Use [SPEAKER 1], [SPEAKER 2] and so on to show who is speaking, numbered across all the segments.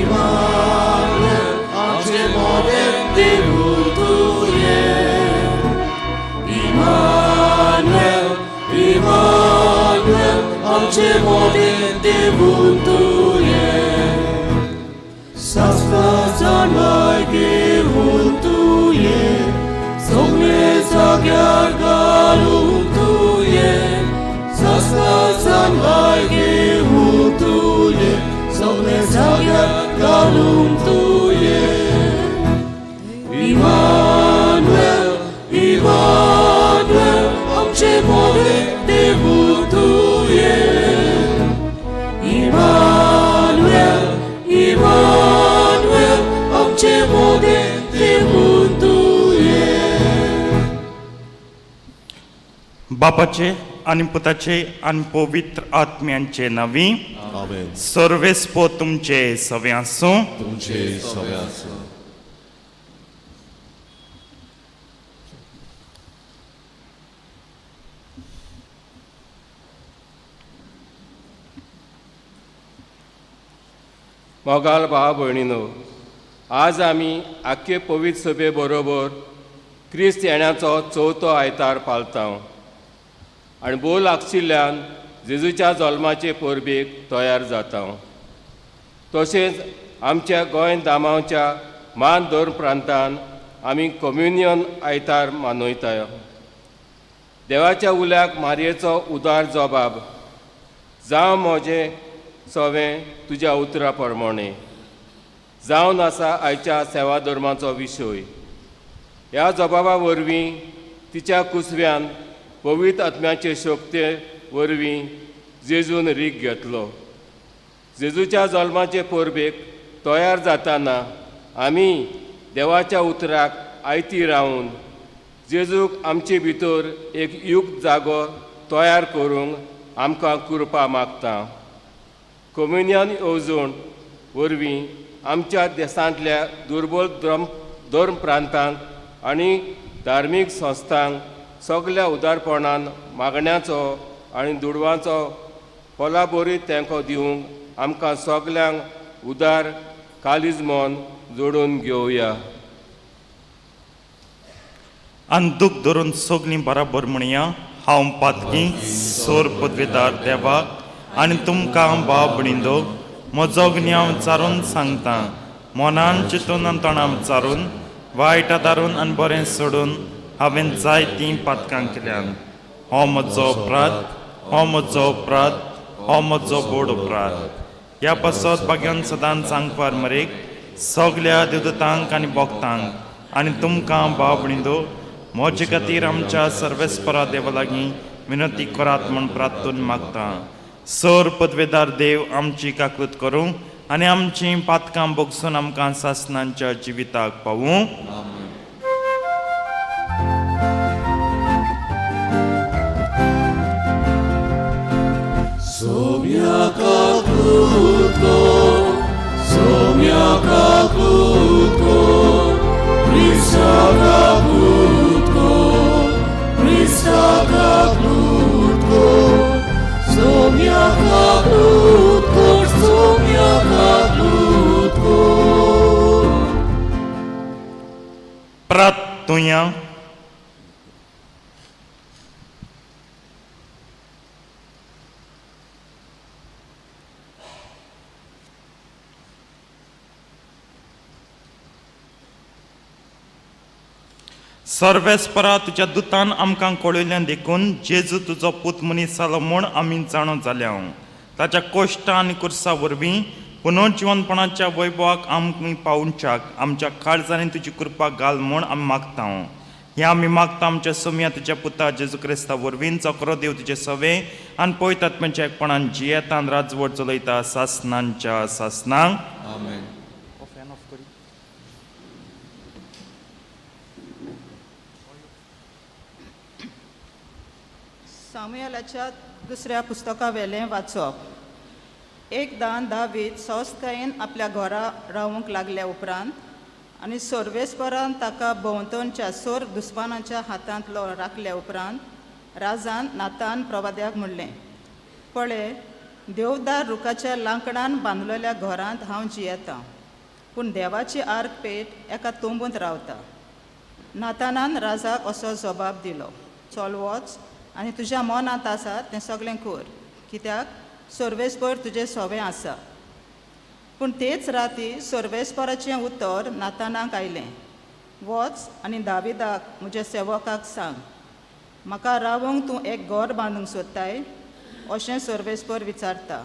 [SPEAKER 1] Emmanuel, आमचे मोदें देवू तुवें. इमानुएल, इमानुएल, आमचे मोदें देवू तुवें. सासणां घेवन तुवें, सगळे जाग्यार घालून तुवें. सासणां घेवन तुवें, सगळे जाग्यार घालून तुवें. इमानुएल, इमानुएल, आमचे मोदें देवू तुवें. इमानुएल, इमानुएल, आमचे मोदें देवू तुवें.
[SPEAKER 2] बापाचे आनी पुताचे आनी पवित्र आत्म्यांचे नांवी.
[SPEAKER 3] आमेन.
[SPEAKER 2] सर्वेस्पो तुमचे सवे आसूं.
[SPEAKER 3] तुमचे सवे आसूं.
[SPEAKER 4] मोगाल भाव भयणीनो, आज आमी आख्खे पवित्र सभे बरोबर क्रिस्त येण्याचो चवथो आयतार पाळता आनी भोव लागशिल्ल्यान जेजूच्या जल्माचे परबेक तयार जाता. तशेंच आमच्या गोंय दामांवच्या मान धर्म प्रांतान आमी कम्युनियन आयतार मनयता. देवाच्या उल्याक मारयेचो उदार जबाब, जावं म्हजें सवें तुज्या उतरा प्रमाणें, जावन आसा आयच्या सेवा धर्माचो विशय. ह्या जबाबा वरवीं तिच्या कुसव्यान पवित्र आत्म्याचे शक्ते वरवीं जेजून रीग घेतलो. जेजूच्या जल्माचे परबेक तयार जाताना आमी देवाच्या उतराक आयती रावन जेजूक आमचे भितर एक युक्त जागो तयार करूंक आमकां कृपा मागता. कम्युनियन येवजण वरवीं आमच्या देशांतल्या दुर्बल धर्म धर्म प्रांतांक आनी धार्मीक संस्थांक सगल्या उदारपणान मागण्याचो आनी दुडवांचो कोलाबोरीत तेंको दिवंक आमकां सगल्यांक उदार कालीज मन जोडून घेवया.
[SPEAKER 2] आनी दूख धरून सगलीं बराबर म्हणया, हांव पातकी सोर पदवेदार देवाक आनी तुमकां भाव भयणींनो म्हजो गिन्याव विचारून सांगता. मनान चिंतून आनी तोंडान विचारून, वायट आदारून आनी बरें सोडून हांवें जायतीं पातकां केल्यान. हो म्हजो अपराध, हो म्हजो अपराध, हो म्हजो बोड अपराध. ह्या पासत भाग्यान सदांच सांगपार मरेक, सगल्या देवदूतांक आनी भक्तांक आनी तुमकां भाव भयणींनो म्हजे खातीर आमच्या सर्वेस्परा देवा लागीं विनंती करात म्हूण प्रार्थून मागता. सर पदवेदार देव आमची काकूत करूं आनी आमचीं पातकां भोगसून आमकां सासनांच्या जिविताक पावूं.
[SPEAKER 1] सोम्या काकूत कर, सोम्या काकूत कर, क्रिस्ता काकूत कर, क्रिस्ता काकूत कर, सोम्या काकूत कर, सोम्या काकूत कर.
[SPEAKER 2] प्रार्थुया. सर्वेस्परा, तुज्या दुतान आमकां कळयल्यान देखून जेजू तुजो पूत मनीस जालो म्हूण आमी जाणो जाल्या. ताच्या कोश्टां आनी कुर्सा वरवीं पुनर्जिवनपणाच्या वैभवाक आमी पावोवच्याक आमच्या काळजांनी तुजी कृपा घाल म्हूण आमी मागता. हें आमी मागता आमच्या सोम्या तुज्या पुता जेजू क्रिस्ता वरवीं, चक्रो देव तुजे सवे आनी पवित्र आत्म्याच्या एकपणान जियेता आनी राजवट चलयता सासनांच्या सासनांक.
[SPEAKER 3] आमेन.
[SPEAKER 5] सामुएलाच्या दुसऱ्या पुस्तकावेलें वाचप. एकदां दावीद सवस्तकायेन आपल्या घरा रावंक लागल्या उपरांत आनी सर्वेस्परान ताका भोंवतणच्या सोर दुस्मानाच्या हातांतलो राखल्या उपरांत राजान नातान प्रवाद्याक म्हणलें, पळय, देवदार रुखाच्या लांकडान बांदलेल्या घरांत हांव जियेतां. पूण देवाची आर्क पेट एका तंबूंत रावता. नातानान राजाक असो जबाब दिलो, चल वच आनी तुज्या मनांत आसा तें सगळें कर, कित्याक सर्वेस्पर तुजें सोवें आसा. पूण तेच राती सर्वेस्पराचें उतर नातानाक आयलें, वच आनी दाविदाक म्हज्या सेवकाक सांग, म्हाका रावंक तूं एक घर बांदूंक सोदताय अशें सर्वेस्पर विचारता.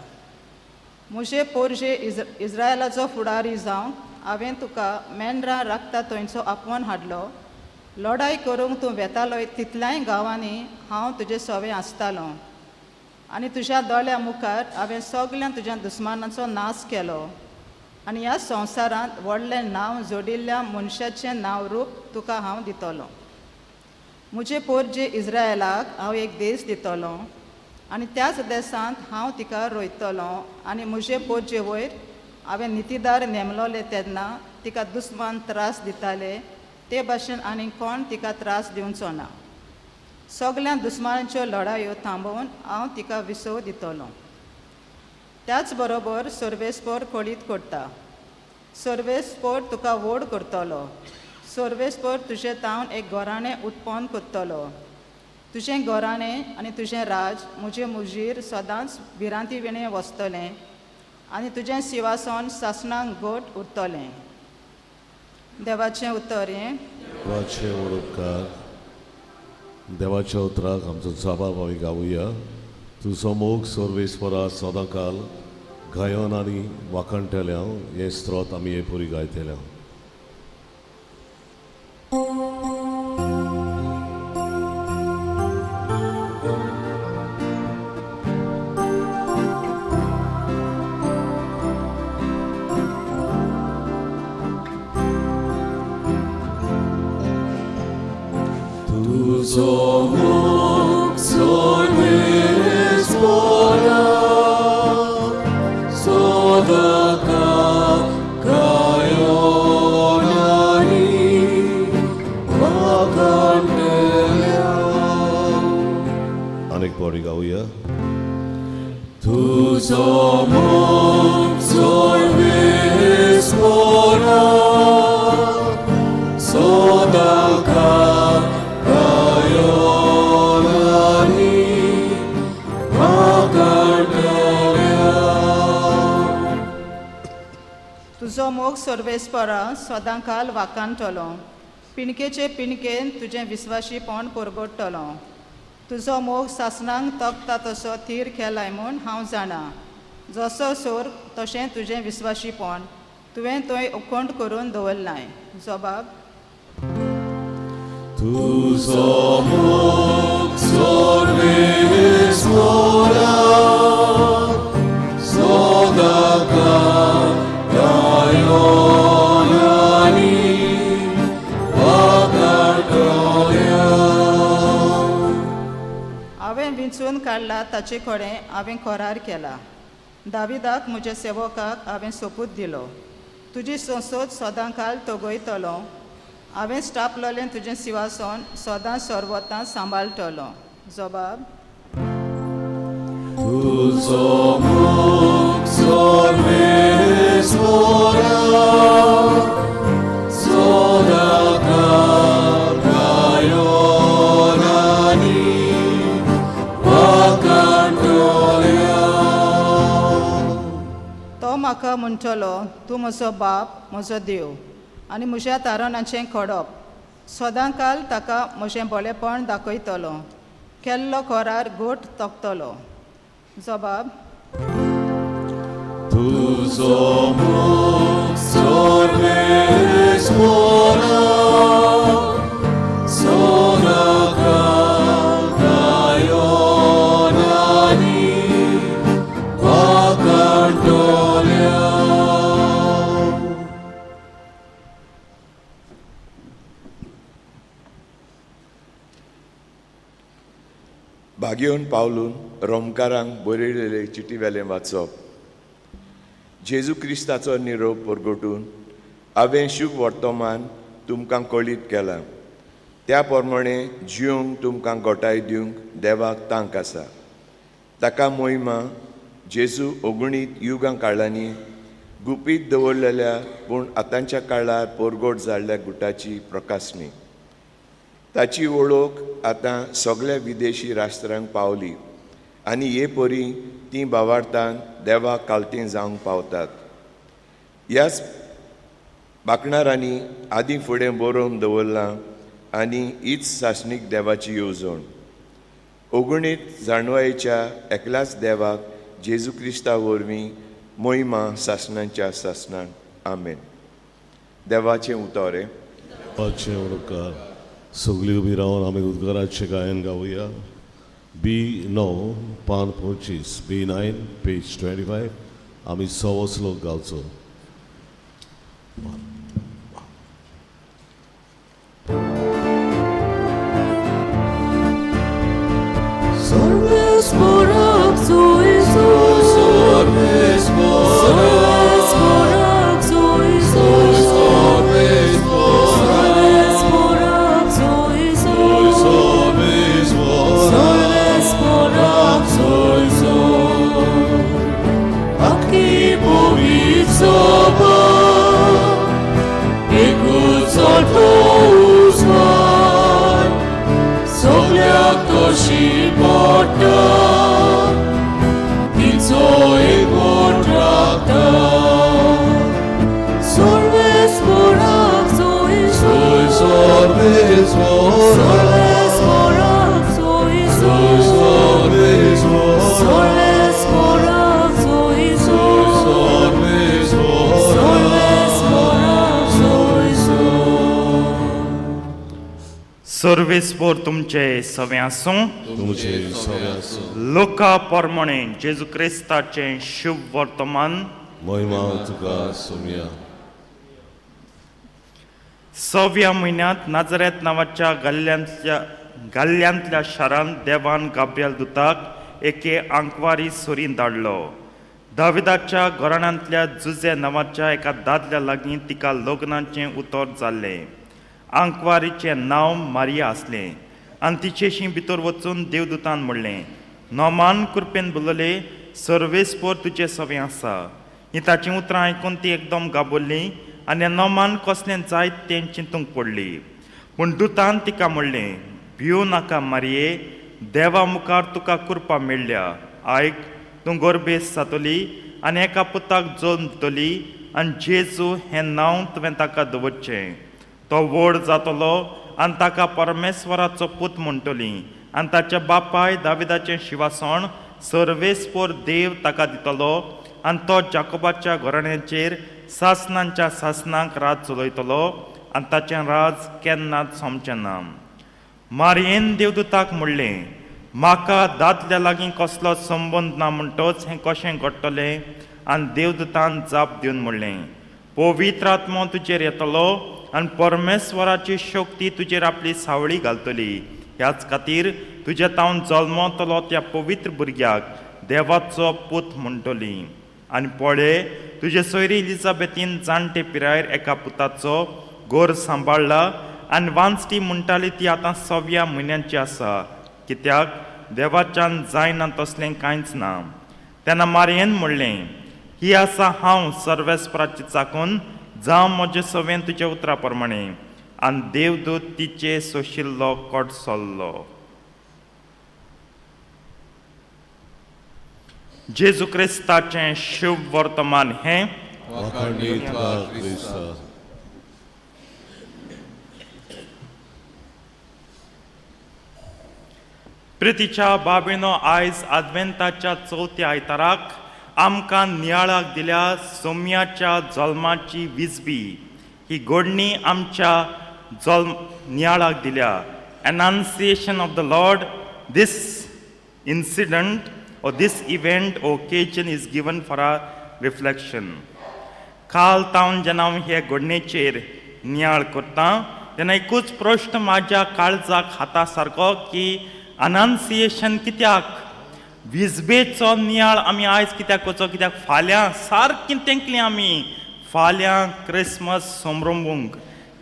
[SPEAKER 5] म्हजे पोरजे इज्रायलाचो फुडारी जावंक हांवें तुका मेंढरां राखता थंयचो आपोवन हाडलो. लडाय करूंक तूं वेतालोय तितल्याय गांवांनी हांव तुजे सोवें आसतालो आनी तुज्या दोळ्या मुखार हांवें सगळ्या तुज्या दुस्मानाचो नाश केलो आनी ह्या संवसारांत व्हडलें नांव जोडिल्ल्या मनशाचें नांव रूप तुका हांव दितलो. म्हजे पोरजे इज्रायलाक हांव एक देश दितलो आनी त्याच देशांत हांव तिका रोयतलो आनी म्हजे पोरजे वयर हांवें नितीदार नेमलोले तेन्ना तिका दुस्मान त्रास दिताले ते भाशेन आनी कोण तिका त्रास दिवचो ना. सगळ्या दुस्मानाच्यो लडायो थांबोवन हांव तिका विसव दितलो. त्याच बरोबर सर्वेस्पर कळीत करता, सर्वेस्पर तुका व्हड करतलो, सर्वेस्पर तुजें तावन एक घराणें उत्पन्न करतलो. तुजें घराणें आनी तुजें राज म्हजे मुजीर सदांच भिरांती विणें वसतलें आनी तुजें सिंवासन सासणाक घट उरतलें. देवाचें उतर हें.
[SPEAKER 3] देवाचे उपकार. देवाच्या उतराक आमचो जबाब आमी गावया. तुजो मोग सर्वेस्परा सदांकाल गायन आनी वाखाणटल्या हें स्त्रोत आमी हे पुरी गायतल्या.
[SPEAKER 1] तुजो मोग सर्वेस्परा सदांकाळ गायोन आनी वाखाणटल्या.
[SPEAKER 3] आनीक पावटी गावया.
[SPEAKER 1] तुजो मोग सर्वेस्परा सदांकाळ गायोन आनी वाखाणटल्या.
[SPEAKER 5] तुजो मोग सर्वेस्परा सदांकाल वाखाणटलो, पिणकेचे पिणकेन तुजें विस्वाशीपण परगडटलो. तुजो मोग सासणाक तगता तसो थीर केलाय म्हूण हांव जाणा. जसो सोर तशें तुजें विस्वाशीपण तुवें थंय उखंड करून दवरलाय. जबाब.
[SPEAKER 1] तुजो मोग सर्वेस्परा सदांकाळ गायोन आनी वाखाणटल्या.
[SPEAKER 5] हांवें विंचून काडला ताचे कडेन हांवें करार केला. दाविदाक म्हज्या सेवकाक हांवें सोपूत दिलो, तुजी संसद सदांकाल तगयतलो. हांवें स्टापलोलें तुजें सिंवासन सदां सर्वतां सांबाळटलो. जबाब.
[SPEAKER 1] तुजो मोग सर्वेस्परा सदांकाळ गायोन आनी वाखाणटल्या.
[SPEAKER 5] तो म्हाका म्हणटलो, तूं म्हजो बाप, म्हजो देव आनी म्हज्या तारणाचें खडप. सदांकाल ताका म्हजें बरेपण दाखयतलो, केल्लो करार घट तगतलो. जबाब.
[SPEAKER 1] तुजो मोग सर्वेस्परा सदांकाळ गायोन आनी वाखाणटल्या.
[SPEAKER 6] भाग्योन पावलून रोमकारांक बरयलेले चिटी वेलें वाचप. जेजू क्रिस्ताचो निरोप परगटून हांवें शुभ वर्तमान तुमकां कळीत केलां, त्या प्रमाणे जियोंक तुमकां गोटाय दिवंक देवाक तांक आसा. ताका मोहिमा जेजू अगुणीत युगां काळांनी गुपीत दवरलेल्या पूण आतांच्या काळार पोरगोट जाल्ल्या गुटाची प्रकासणी. ताची वळख आतां सगळ्या विदेशी राष्ट्रांक पावली आनी हे परी तीं भावार्थान देवाक कालतीं जावंक पावतात. ह्याच बाकणारांनी आदीं फुडें बरोवन दवरलां आनी हीच सासणीक देवाची येवजण. अगुणीत जाणवायेच्या एकल्याच देवाक जेजू क्रिस्ता वरवीं मोहिमा सासणांच्या सासणान. आमेन. देवाचें उतर हें.
[SPEAKER 3] देवाचें उपकार. सगळीं उबी रावन आमी उद्गाराचें गायन गावया. बी 9 पान 25, B9 page 25. आमी सवो श्लोक गावचो.
[SPEAKER 1] Solves
[SPEAKER 2] सर्वेस्पोर तुमचे सवें आसूं.
[SPEAKER 3] तुमचे सवे आसूं.
[SPEAKER 2] लोका प्रमाणे जेजू क्रिस्ताचें शुभ वर्तमान.
[SPEAKER 3] महिमा तुका सोमया.
[SPEAKER 2] सव्या म्हयन्यांत नाजरेत नांवाच्या गाल्ल्यांतल्या शारांत देवान गाब्रियल दुताक एके आंकवारी सुरीन धाडलो. दाविदाच्या घराण्यांतल्या जुजे नांवाच्या एका दादल्या लागीं तिका लग्नाचें उतर जाल्लें. आंकवारीचें नांव मारिया आसलें आनी तिचेशी भितर वचून देवदूतान म्हणलें, नोमान कृपेन बोलले, सर्वेस्पोर तुजे सवें आसा. ही ताचीं उतरां आयकून ती एकदम गाबरली आनी नोमान कसलें जायत तें चिंतूंक पडली. पूण दुतान तिका म्हणलें, भिवू नाका मारये, देवा मुखार तुका कृपा मेळ्ळ्या. आयक, तूं गोरबेस जातली आनी एका पुताक जल्म दितली आनी जेजू हें नांव तुवें ताका दवरचें. तो व्हड जातलो आनी ताका परमेश्वराचो पूत म्हणटली आनी ताच्या बापाय दाविदाचें शिवासण सर्वेस्पोर देव ताका दितलो आनी तो जाकोबाच्या घराण्याचेर सासणांच्या सासणांक राज चलयतलो आनी ताचें राज केन्नाच सोंपचें ना. मारयेन देवदूताक म्हणलें, म्हाका दादल्या लागीं कसलो संबंद ना म्हणटच हें कशें घडटलें? आनी देवदूतान जाप दिवन म्हणलें, पवित्र आत्मो तुजेर येतलो आनी परमेश्वराची शक्ती तुजेर आपली सावळी घालतली. ह्याच खातीर तुज्या तावन जल्मतलो त्या पवित्र भुरग्याक देवाचो पूत म्हणटली. आनी पळय, तुजे सोयरी एलिजाबेथीन जाणटे पिरायेर एका पुताचो गोर सांबाळ्ळा आनी वांचटी म्हणटाली ती आतां 6व्या म्हयन्याची आसा, कित्याक देवाच्यान जायना तसलें कांयच ना. तेन्ना मारयेन म्हणलें, ही आसा हांव सर्वेस्पराची चाकून, जावं म्हजे सवें तुज्या उतरा प्रमाणे. आनी देवदूत तिचे सोशिल्लो कोटसल्लो. जेजू क्रिस्ताचें शुभ वर्तमान हें.
[SPEAKER 3] वाखाणणी तुका क्रिस्ता.
[SPEAKER 2] प्रितीच्या बाबीनो, आयज आदवेंताच्या चवथ्या आयताराक आमकां नियाळाक दिल्या सोम्याच्या जल्माची विजबी. ही घडणी आमच्या जल्म नियाळाक दिल्या. Annunciation of the Lord. This incident or this event or occasion is given for a reflection. काल तावन जेन्ना हांव हे घडणेचेर नियाळ करता तेन्ना एकूच प्रश्न म्हाज्या काळजाक हाता सारको की अनाउन्सिएशन कित्याक, विजबेचो नियाळ आमी आयज कित्याक करचो, कित्याक फाल्यां सारकी तेंकली आमी फाल्यां क्रिसमस संभ्रमूंक,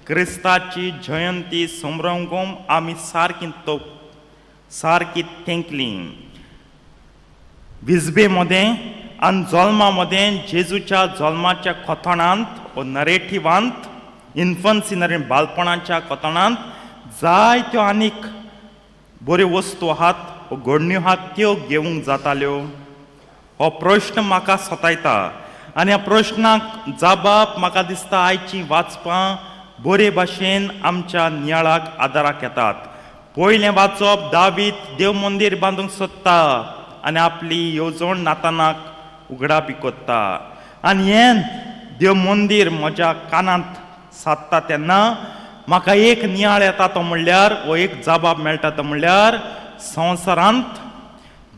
[SPEAKER 2] क्रिस्ताची जयंती संभ्रमूंक आमी सारकी तो सारकी तेंकली. विजबे मदें आनी जल्मा मदें जेजूच्या जल्माच्या कोथणांत ओ नरेटिवांत इन्फन्सी नरे बालपणाच्या कोथणांत जायत्यो आनीक बऱ्यो वस्तू आहात ओ घडण्यो आहात त्यो घेवंक जाताल्यो. हो प्रश्न म्हाका सतायता आनी ह्या प्रश्नाक जाबाप म्हाका दिसता आयची वाचपां बरे भाशेन आमच्या नियाळाक आदाराक येतात. पयलें वाचप दावीत देव मंदीर बांदूंक सोदता आनी आपली येवजण नातानाक उगडापी कोत्ता आनी हें देव मंदीर म्हज्या कानांत सादता तेन्ना म्हाका एक नियाळ येता तो म्हणल्यार वो एक जबाब मेळटा तो म्हणल्यार संवसारांत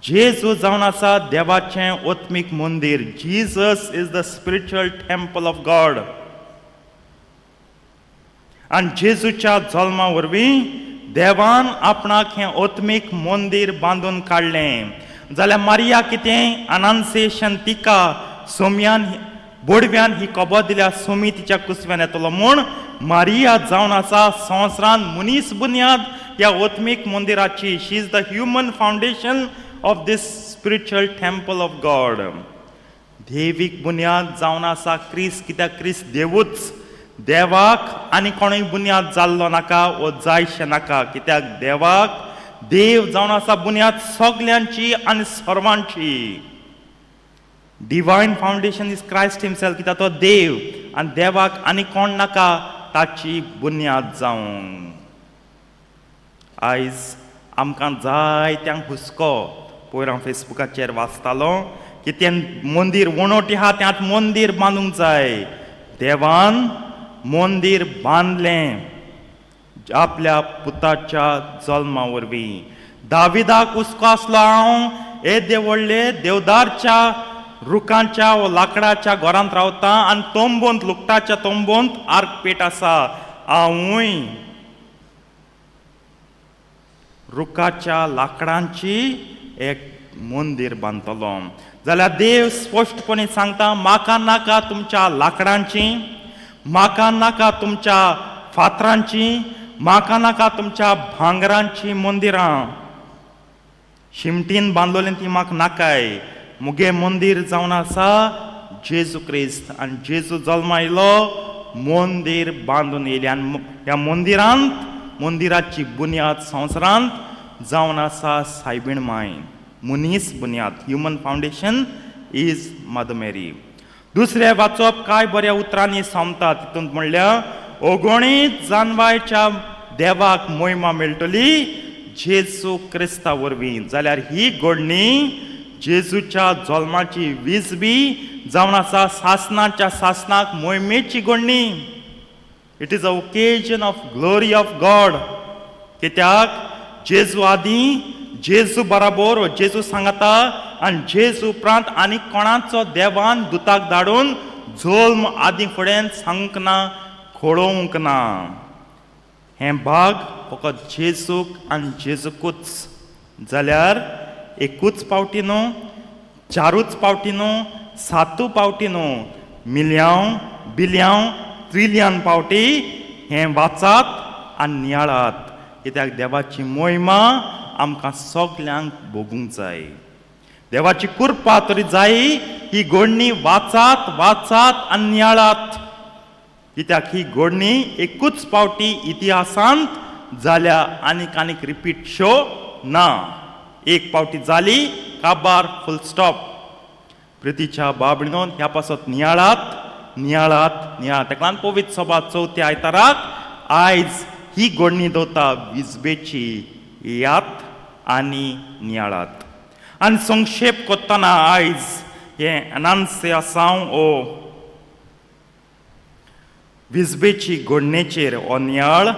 [SPEAKER 2] जेजू जावन आसा देवाचें ओत्मीक मंदीर. Jesus is the spiritual temple of God. आनी जेजूच्या जल्मा वरवीं देवान आपणाक हें ओत्मीक मंदीर बांदून काडलें. जाल्यार मारिया कितें अनान्सेशन तिका सोम्यान बोडव्यान ही खबर दिल्या सोमी तिच्या कुसव्यान येतलो म्हूण मारिया जावन आसा संवसारान मनीस बुन्याद ह्या ओत्मीक मंदिराची. She is the human foundation of this spiritual temple of God. देवीक बुन्याद जावन आसा क्रिस्त, कित्याक क्रिस्त देवूच. देवाक आनी कोणूय बुन्याद जाल्लो नाका वो जायशें नाका, कित्याक देवाक देव जावन आसा बुन्याद सगल्यांची आनी सर्वांची. Divine foundation is Christ himself, कित्याक तो देव आनी देवाक आनी कोण नाका ताची बुन्याद जावंक. आयज आमकां जायत्यांक हुस्को. पयर हांव फेसबुकाचेर वाचतालो की तें मंदीर वणटी आहा त्यात मंदीर बांदूंक जाय. देवान मंदीर बांदलें आपल्या पुताच्या जल्मा वरवीं. दाविदाक हुस्को आसलो हांव येदे व्हडले देवदारच्या रुखांच्या वो लांकडाच्या घरांत रावता आनी तंबूंत लुकटाच्या तंबूंत आर्कपेट आसा. हांवूय रुखाच्या लांकडांची एक मंदीर बांदतलो. जाल्यार देव स्पश्टपणी सांगता म्हाका नाका तुमच्या लांकडांची, म्हाका नाका तुमच्या फातरांची, म्हाका नाका तुमच्या भांगरांची मंदिरां. शिमटीन बांदलोलीं ती म्हाका नाकाय. मुगे मंदीर जावन आसा जेजू क्रिस्त आनी जेजू जल्मा आयलो मंदीर बांदून येयलें आनी ह्या मंदिरांत मंदिराची बुन्याद संवसारांत जावन आसा सायबीण माय. मनीस बुन्याद, human foundation is Mother Mary. दुसरें वाचप कांय बऱ्या उतरांनी सोंपता. तितूंत म्हणल्यार अगणीत जानवायच्या देवाक मोहिमा मेळटली जेजू क्रिस्ता वरवीं. जाल्यार ही घडणी जेजूच्या जल्माची वीज बी जावन आसा सासनाच्या सासनाक मोहिमेची घडणी. It is a occasion of glory of God. कित्याक जेजू आदीं, जेजू बराबर जेजू सांगता आनी जेजू उपरांत आनी कोणाचो देवान दुताक धाडून जल्म आदीं फुडें सांगूंक ना, कळोवंक ना. हें भाग फकत जेजूक आनी जेजूकूच. जाल्यार एकूच पावटी न्हू, चारूच पावटी न्हू, सातू पावटी न्हू, मिल्यांव बिल्यांव त्रिल्यान पावटी हें वाचात आनी नियाळात, कित्याक देवाची मोहिमा आमकां सगल्यांक भोगूंक जाय. देवाची कृपा तरी जाय. ही घडणी वाचात, वाचात आनी नियाळात, कित्याक ही घडणी एकूच पावटी इतिहासांत जाल्या, आनीक आनीक रिपीट शो ना. एक पावटी जाली काबार, फूल स्टॉप. प्रितीच्या बाबणीनो, ह्या पासत नियाळात, नियाळात, नियाळात. ताका लागून पवित्र सभा चवथ्या आयताराक आयज ही घडणी दवरता विजबेची. येयात आनी नियाळात. आनी संक्षेप करतना आयज हें अनान्सियासांव ओ विजबेची घडणेचेर हो नियाळ.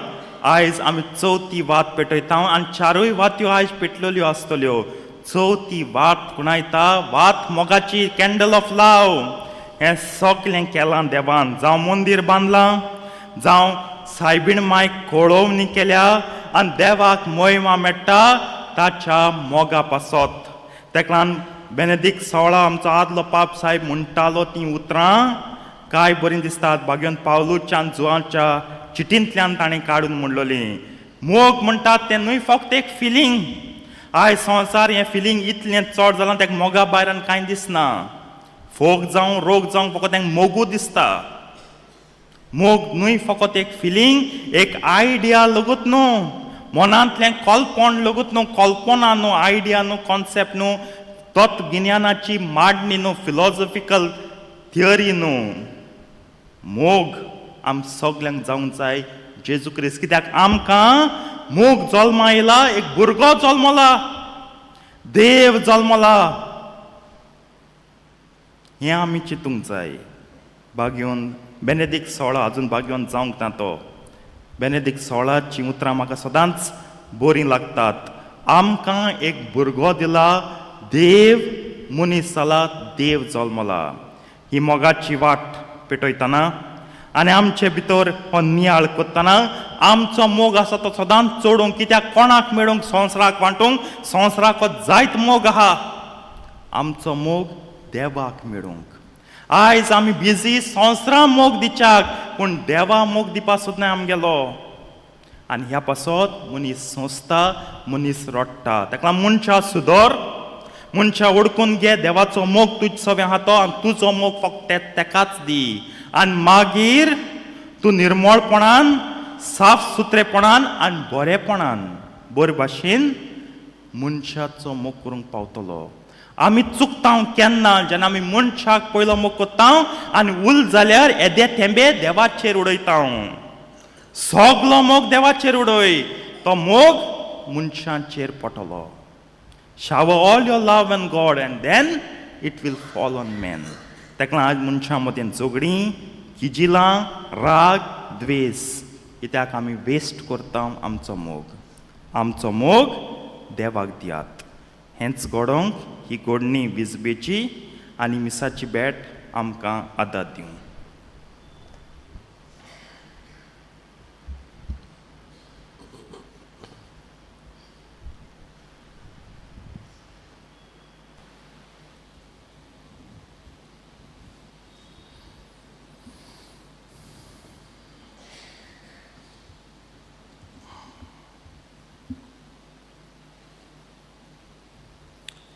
[SPEAKER 2] आयज आमी चवथी वात पेटयता आनी चारूय वात्यो आयज पेटलेल्यो आसतल्यो. चवथी वात खुणायता, वात मोगाची, कॅन्डल ऑफ लव. हें सगलें केलां देवान, जावं मंदीर बांदलां, जावं सायबीण मायक कळोवणी केल्या आनी देवाक मोहिमा मेळटा ताच्या मोगा पासत. ताका लागून बेनेदीक सोळा आमचो आदलो पाप साहेब म्हणटालो तीं उतरां काय बरीं दिसतात. भाग्योन पावलूच्या आनी जुवाच्या चिटींतल्यान ताणें काडून म्हणलोलीं. मोग म्हणटात तें न्हय फक्त एक फिलींग. आयज संवसार हें फिलींग इतलें चड जालां, ताका मोगा भायर आनी कांय दिसना. फोग जावं रोग जावं फकत तांकां मोगू दिसता. मोग न्हय फकत एक फिलींग, एक आयडिया लगूत न्हू, मनांतलें कल्पण लगूत न्हू, कल्पना न्हू, आयडिया न्हू, कॉन्सेप्ट न्हू, तत्वगिन्यानाची मांडणी न्हू, फिलॉसॉफिकल थियरी न्हू. मोग आम सगल्यांक जावंक जाय जेजू क्रिस्त, कित्याक आमकां मोग जल्मा आयला, एक भुरगो जल्मला, देव जल्मला, हें आमी चिंतूंक जाय. भाग्योन बेनेदीक सोळा अजून भाग्योन जावंक ना तो. बेनेदीक सोळाचीं उतरां म्हाका सदांच बरीं लागतात. आमकां एक भुरगो दिला, देव मनीस जाला, देव जल्मला. ही मोगाची वाट पेटयतना आनी आमचे भितर हो नियाळ करतना आमचो मोग आसा तो सदांच चडूंक, कित्याक कोणाक मेळूंक, संवसाराक वांटूंक, संवसाराक जायत मोग आहा, आमचो मोग देवाक मेळूंक. आयज आमी बिजी संवसारा मोग दिच्याक, पूण देवा मोग दिवपा सुद्दां आमगेलो. आनी ह्या पासत मनीस सोंसता, मनीस रडटा. ताका लागून मनशा सुदर, मनशा ओडकून घे, देवाचो मोग तुज सगळें आहा तो, आनी तुजो मोग फक्त तेकाच दी. आनी मागीर तूं निर्मळपणान, साफ सुत्रेपणान आनी बरेपणान, बरे भाशेन मनशाचो मोग करूंक पावतलो. आमी चुकता केन्ना? जेन्ना आमी मनशाक पयलो मोग करता आनी उल जाल्यार येदे थेंबे देवाचेर उडयता. सगलो मोग देवाचेर उडय, तो मोग मनशांचेर पडटलो. Shower all your love on God and then it will fall on man. ताका लागून आज मनशां मदीं झगडीं, किजिलां, राग, द्वेस, कित्याक आमी वेस्ट करता आमचो मोग. आमचो मोग देवाक दियात. हेंच घडोवंक ही गोडणी विजबेची आनी मिसाची भेट आमकां आदार दिवं.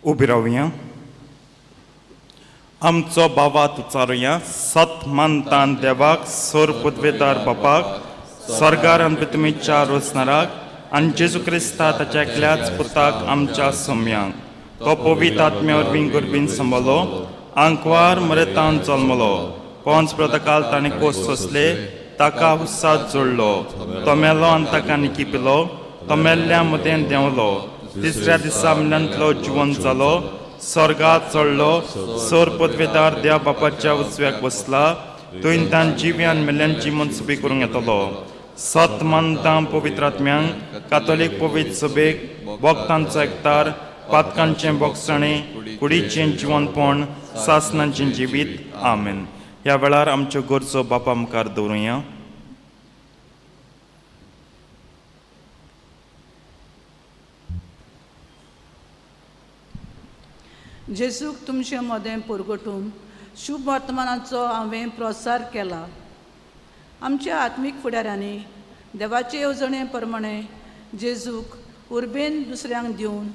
[SPEAKER 2] उबी रावया, आमचो बाबा उच्चारुया. सत मानतान देवाक, सोर पदवेदार बापाक, स्वर्गार आनी पृथ्वीच्या रोसणाराक, आनी जेजू क्रिस्ता ताच्या एकल्याच पुताक आमच्या सोम्यांक, तो पवित्र आत्म्या वरवीं गर्भीन सांबाळ्ळो, आंकवार मरेतान जल्मलो, पोंच प्रतकाल ताणें कोस सोंसले, ताका हुस्साद जोडलो, तो मेलो आनी ताका निकिपिलो, तो मेल्ल्या मदें देंवलो, तिसऱ्या दिसा मिल्यांतलो जिवन जालो, स्वर्गात चडलो, सोर पदवेदार देव बापाच्या उजव्याक बसला, थंय तान जिव्यान मेल्ल्यांची मनसुबी करूंक येतलो. सत मानतां पवित्र आत्म्यांक, कातोलीक पवित्र सभेक, भक्तांचो एकतार, पातकांचें बोगसणें, कुडीचें जिवनपण, सासनांचें जिवीत. आमेन. ह्या वेळार आमच्यो गरजो बापा मुखार दवरुया.
[SPEAKER 7] जेजूक तुमचे मदें परगटून शुभ वर्तमानाचो हांवें प्रसार केला. आमच्या आत्मीक फुडाऱ्यांनी देवाचे येवजणे प्रमाणे जेजूक उर्बेन दुसऱ्यांक दिवन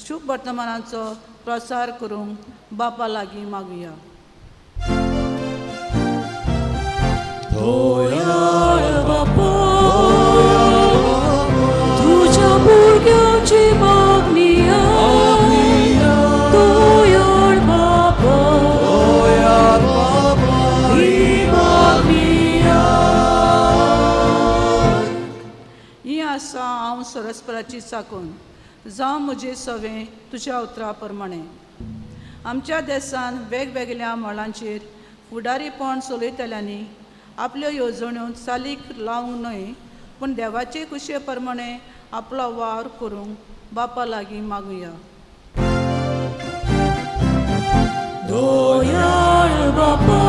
[SPEAKER 7] शुभ वर्तमानाचो प्रसार करूंक बापा लागीं मागुया.
[SPEAKER 1] बापा तुझ्या भुरग्यांची मागणी, दयाळ बापा ही मागणी.
[SPEAKER 7] ही आसा हांव सरस्पराची चाकून, जावं म्हजें सवें तुज्या उतरा प्रमाणे. आमच्या देसान वेगवेगळ्या मळांचेर फुडारीपण चलयतल्यांनी आपल्यो येवजण्यो चालीक लावंक न्हय, पूण देवाचे कुशे प्रमाणे आपलो वावर करूंक बापा लागीं मागुया.
[SPEAKER 1] दयाळ बापा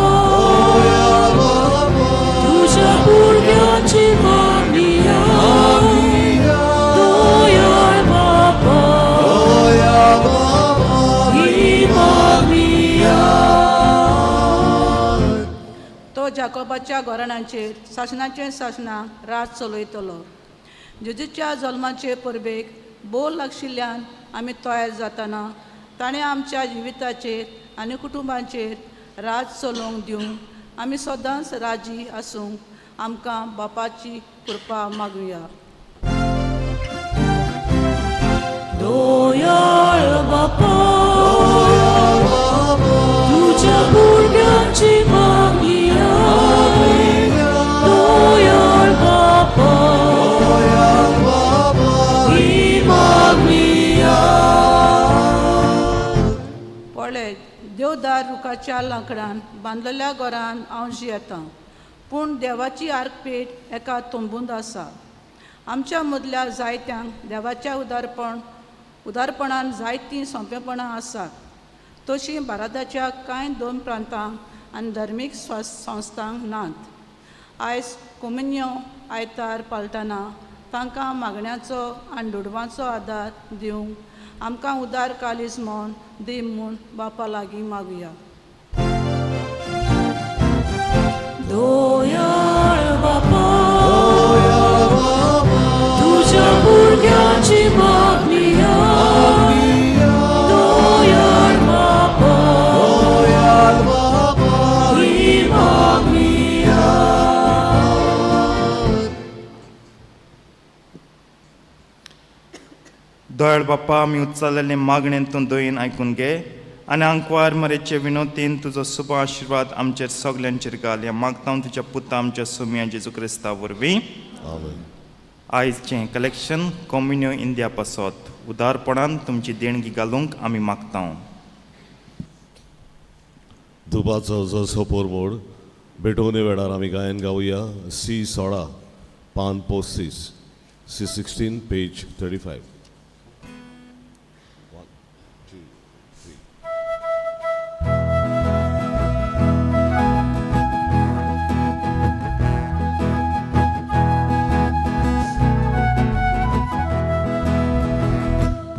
[SPEAKER 1] तुझ्या भुरग्यांची मागणी, दयाळ बापा ही मागणी.
[SPEAKER 7] तो जाकोबाच्या घराण्यांचेर सासणाचें सासणां राज चलयतलो. जेजूच्या जल्माचे परबेक बोल लागशिल्ल्यान आमी तयार जातना ताणें आमच्या जिविताचेर आनी कुटुंबाचेर राज चलोवंक दिवंक आमी सदांच राजी आसूंक आमकां बापाची कृपा मागुया.
[SPEAKER 1] दयाळ बापा, तुझ्या भुरग्यांची मागणी आयक. दयाळ बापा, ही मागणी आयक.
[SPEAKER 7] पळय, देवदार रुखाच्या लांकडान बांदलेल्या घरान हांव जियेतां, पूण देवाची आर्कपेट एका तंबूंत आसा. आमच्या मदल्या जायत्यांक देवाच्या उदारपणान जायतीं सोंपेपणां आसात, तशीं भारताच्या कांय दोन प्रांतांक आनी धर्मीक संस्थांक नात. आयज कोमिन्यो आयतार पाळटना तांकां मागण्याचो आनी दुडवांचो आदार दिवंक आमकां उदार कालीज म्हूण दी म्हूण बापा लागीं मागुया.
[SPEAKER 1] दयाळ बापा, तुझ्या भुरग्यांची मागणी आयक. दयाळ बापा, ही मागणी आयक.
[SPEAKER 2] दयाळ बाप्पा, आमी उच्चारलेले मागणेन तूं दयेन आयकून घे आनी आंकवार मरेचे विनोतीन तुजो शुभ आशिर्वाद आमचेर सगल्यांचेर घाल. ह्या मागता हांव तुज्या पुता आमच्या सुमया जेजू क्रिस्ता वरवीं.
[SPEAKER 3] आमेन.
[SPEAKER 2] आयजचें कलेक्शन कोम्युन्यो इंडिया पासत उदारपणान तुमची देणगी घालूंक आमी मागता.
[SPEAKER 3] धुपाचो जसो पोरमोड भेटवणे वेळार आमी गायन गावया सी 16 पान 35, C 16 page 35. 1 2 3.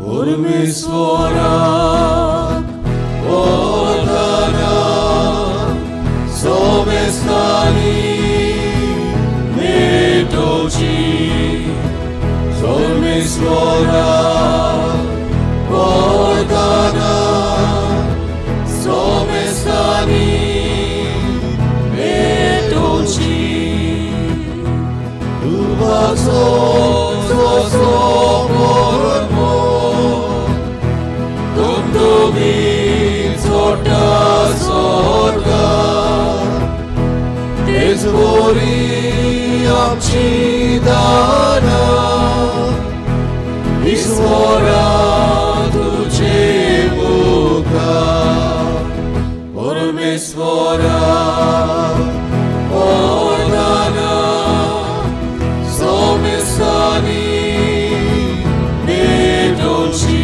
[SPEAKER 6] परमेश्वरा वरदाना सोमेस्तानी भेटोची, सोमेश्वरा वरदाना सोमेस्तानी भेटोची, दुबाचो जसो परमोड दुमदुमी चोडटा स्वर्गार, तेच वरी आमची दानां ईश्वरा तुजे मुखार. परमेश्वरा वरदाना सोमेस्तानी भेटोची,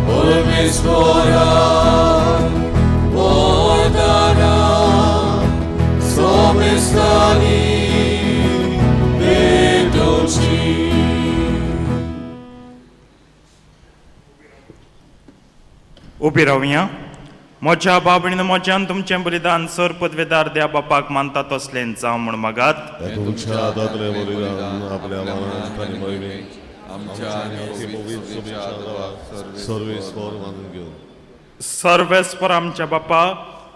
[SPEAKER 6] परमेश्वरा वरदाना सोमेस्तानी भेटोची.
[SPEAKER 2] उबी रावया. म्हज्या बाबणीन म्हज्यान तुमचें बलिदान सर पदवेदार द्या बापाक मानता तसलें जावं म्हूण मागात.
[SPEAKER 3] तुमच्या हातांतलें बलिदान आपल्या मनात आनी मोहिमेक
[SPEAKER 8] आमच्या आनी पवित्र सभेच्या आदाराक
[SPEAKER 3] सर्वेस्पर मानून घेवन.
[SPEAKER 2] सर्वेस्पर आमच्या बापा,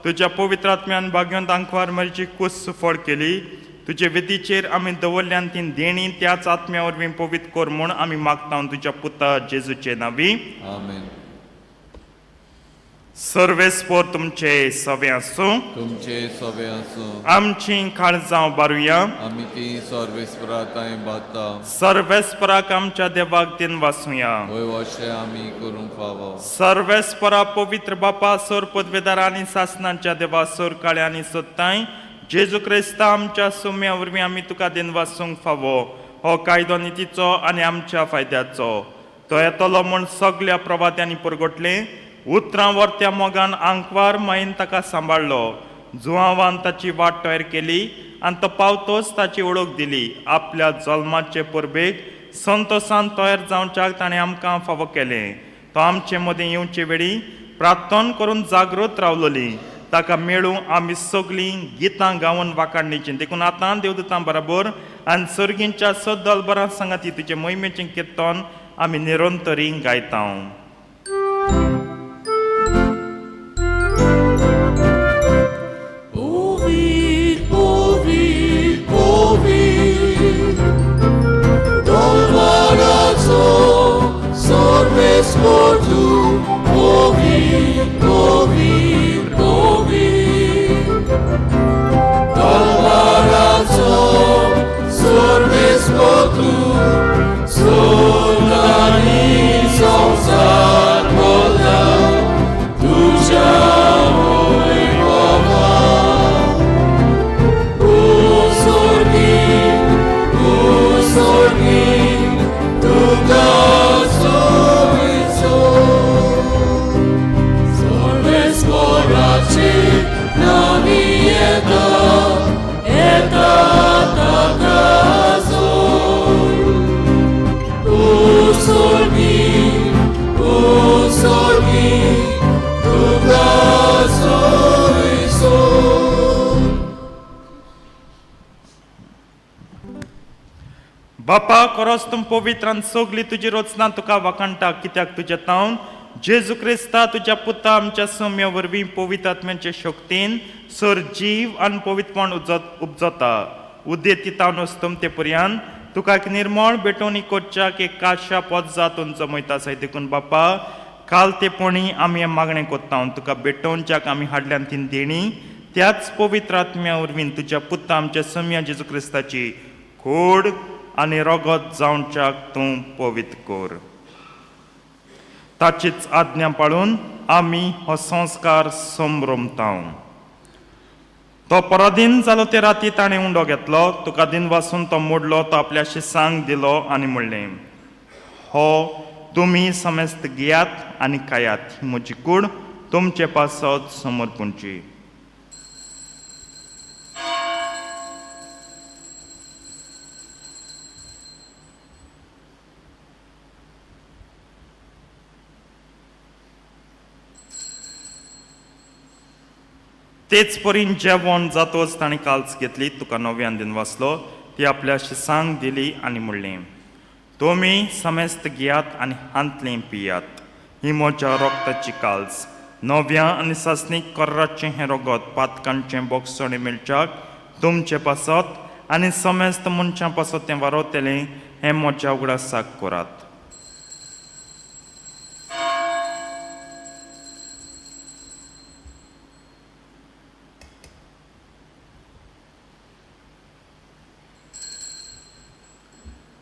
[SPEAKER 2] तुज्या पवित्र आत्म्यान भाग्योन आंकवार मरची कूस सुफळ केली. तुजे विधीचेर आमी दवरल्यान ती देणी त्याच आत्म्या वरवीं पवित्र कर म्हूण आमी मागता तुज्या पुता जेजूचे नांवी.
[SPEAKER 8] आमेन.
[SPEAKER 2] सर्वेस्पर तुमचे सवे आसूं.
[SPEAKER 8] तुमचे सवे आसूं.
[SPEAKER 2] आमची काळजां बारुया.
[SPEAKER 8] आमी ती सर्वेस्परा तांय बाता.
[SPEAKER 2] सर्वेस्पराक आमच्या देवाक दिन वासुया.
[SPEAKER 8] वय वशें आमी करूंक फावो.
[SPEAKER 2] सर्वेस्परा पवित्र बापा, सोर पदवेदार आनी सासनाच्या देवा, सोर काळ्या आनी सोदताय जेजू क्रिस्ता आमच्या सुम्या वरवीं आमी तुका दिन वासूंक फावो. हो कायदो नितीचो आनी आमच्या फायद्याचो. तो येतलो म्हूण सगल्या प्रवात्यांनी परगटलें. उतरां वर्त्या मोगान आंकवार मायेन ताका सांबाळ्ळो. जुवांवान ताची वाट तयार केली आनी तो पावतोच ताची वळख दिली. आपल्या जल्माचे परबेक संतोसान तयार जावच्याक ताणें आमकां फावो केलें. तो आमचे मदीं येवचे वेळी प्रार्थन करून जागृत रावलोली. ताका मेळूं आमी सगळीं गितां गावन वाखाणणीचीं. देखून आतां देवदूतां बराबर आनी सर्गींच्या सदलबरां सांगाती तुजे मोहिमेचें किर्तन आमी निरंतरी गायता. बापा खरोच तूं पवित्र आनी सगली तुजी रचना तुका वाखाणटा कित्याक तुज्या तावन जेजू क्रिस्ता तुज्या पुता आमच्या सम्या वरवीं पवित्र आत्म्याचे शक्तीन सर जीव आनी पवित्रपण उपजता उद्देती तावन वस्तम ते पर्यंत तुका एक निर्मळ भेटवणी करच्याक एक काशा पोत जातून जमयता आसाय. देखून बापा काल ते पणी आमी हें मागणें कोत्ता तुका भेटोवच्याक आमी हाडल्यान तीन देणी त्याच पवित्र आत्म्या वरवीं तुज्या पुता आमच्या सम्या जेजू क्रिस्ताची खोड आनी रगत जावच्याक तूं पवित्र कर. ताचीच आज्ञा पाळून आमी हो संस्कार संभ्रमता. तो पराधीन जालो ते राती ताणें उंडो घेतलो, तुका दिन वासून तो मोडलो, तो आपल्या शिसांक दिलो आनी म्हणलें, हो तुमी समेस्त घेयात आनी खायात, ही म्हजी कूड तुमचे पासत समर्पणची. तेच परीन जेवण जातोच ताणें काल्स घेतली, तुका नव्यान दिन वाचलो, ती आपल्या शिसांक दिली आनी म्हणलें, तुमी समेस्त घेयात आनी हांतलें पियात, ही म्हज्या रोगताची काल्स, नव्या आनी सासणीक कर्राचें हें रोगत पातकांचें बोगसणें मेळच्याक तुमचे पासत आनी समेस्त मनशां पासत तें वारवतलें, हें म्हज्या उगडासाक करात.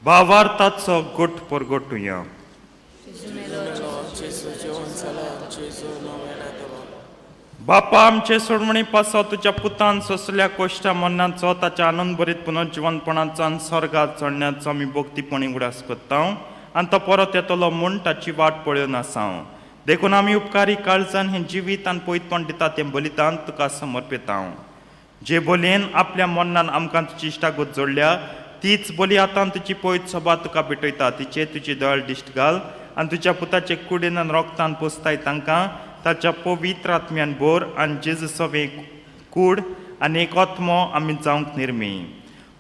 [SPEAKER 2] भावार्थाचो गोट परगटुया. बापा आमचे सोडवणी पासत तुज्या पुतान सोंसल्या कोश्टा मरणाचो ताच्या आनंद भरीत पुनर्जिवनपणाचो आनी स्वर्गात चडण्याचो आमी भक्तीपणी उगडास करता आनी तो परत येतलो म्हूण ताची वाट पळोवन आसा. देखून आमी उपकारी काळजान हें जिवीत आनी पयतपण दिता तें बलिदान तुका समर्पिता. जे बोलयेन आपल्या मरणान आमकां तुजी इश्टागत जोडल्या तीच बोली आतां तुजी पयत सभा तुका भेटयता. तिचे तुजी दयाळ दिश्ट घाल आनी तुज्या पुताचे कुडीन आनी रोगतान पोसताय तांकां ताच्या पवित्र आत्म्यान बोर आनी जेजू सवे कूड आनी एक आत्मो आमी जावंक निर्मी.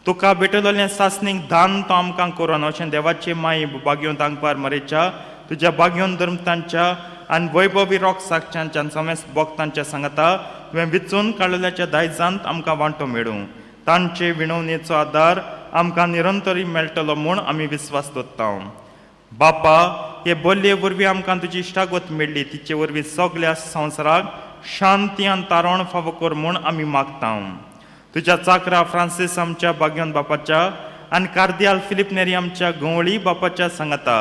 [SPEAKER 2] तुका भेटयलेलें सासणीक दान तो आमकां करून अशें देवाचे माये बागयोन तांकपार मरेच्या तुज्या बागयोन धर्मतांच्या आनी वैभवी रोग साक्षांच्या आनी समेस्त भक्तांच्या सांगाता तुवें विचून काडलेल्याच्या दायजांत आमकां वांटो मेळूं. तांचे विणवणेचो आदार आमकां निरंतरी मेळटलो म्हूण आमी विस्वास दवरता. बापा हे बोलये वरवीं आमकां तुजी इश्टागत मेळ्ळी, तिचे वरवीं सगल्या संवसाराक शांती आनी तारण फावो कर म्हूण आमी मागता. तुज्या चाकरा फ्रांसीस आमच्या बाग्योन बापाच्या आनी कार्दियाल फिलीप नेरी आमच्या गंवळी बापाच्या सांगाता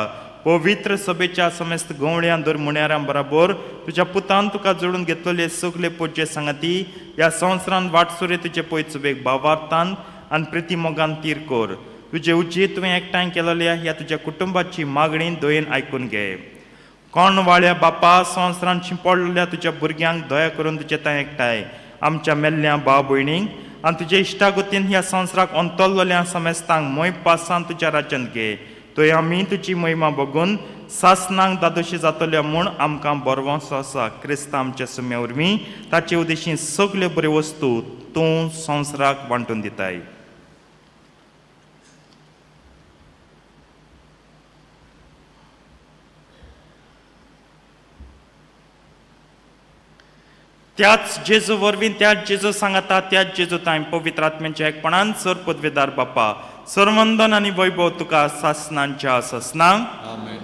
[SPEAKER 2] पवित्र सभेच्या समेस्त गंवळ्यां दर मुण्यारां बराबर तुज्या पुतान तुका जोडून घेतलेले सगले पोजे सांगाती ह्या संवसारान वाटसुरे तुजे पयत सुबेक भावार्थान आनी प्रिती मोगान तीर कर. तुजे उजी तुवें एकठांय केलेल्या ह्या तुज्या कुटुंबाची मागणी दयेन आयकून घे. कोण वाळ्या बापा संवसारान शिंपडलेल्या तुज्या भुरग्यांक दया करून तुजे थंय एकठांय आमच्या मेल्ल्या भाव भयणींक आनी तुज्या इश्टागतीन ह्या संवसाराक अंतरलेल्या समेस्तांक मोय पासान तुज्या राज्यांत घे. थंय आमी तुजी महिमा बगून सासनांक दादोशी जातल्या म्हूण आमकां बरवंसो आसा. क्रिस्ता आमच्या सुम्या वरवीं ताचे उदेशी सगल्यो बऱ्यो वस्तू तूं संवसाराक वांटून दिताय. त्याच जेजू वरवीं त्याच जेजू सांगाता त्याच जेजू तांय पवित्र आत्म्याच्या एकपणान सर पदवेदार बापा सर्वंदन आनी वैभव तुका सासनांच्या सासनांक.
[SPEAKER 8] आमेन.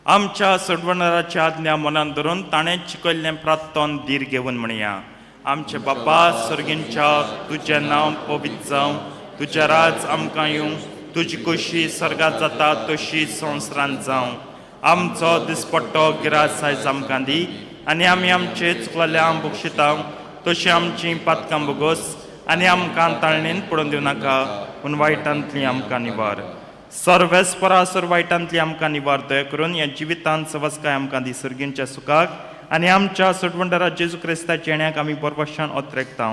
[SPEAKER 2] आमच्या सोडवणाराची आज्ञा मनान धरून ताणें शिकयल्लें प्रार्थन धीर घेवन म्हणया. आमचे बापा सर्गींच्या तुजें नांव पवित्र जावं, तुजें राज आमकां येवं, तुजी खोशी सर्गात जाता तशी संवसारांत जावं. आमचो दिसपट्टो गिरास आयज आमकां दी आनी आमी आमचे चुकलेल्या बक्षिता तशी आमची पातकां बोगोस आनी आमकां ताळणेन पडोवन दिवं नाका पूण वायटांतली आमकां निवार. सर्वेस्परा वायटांतली आमकां निवार. दया करून ह्या जिवितांत सवसकाय आमकां दी सर्गींच्या सुखाक आनी आमच्या सोडवंडरा जेजू क्रिस्ताच्या येण्याक आमी बरवशान ओत्रेकता.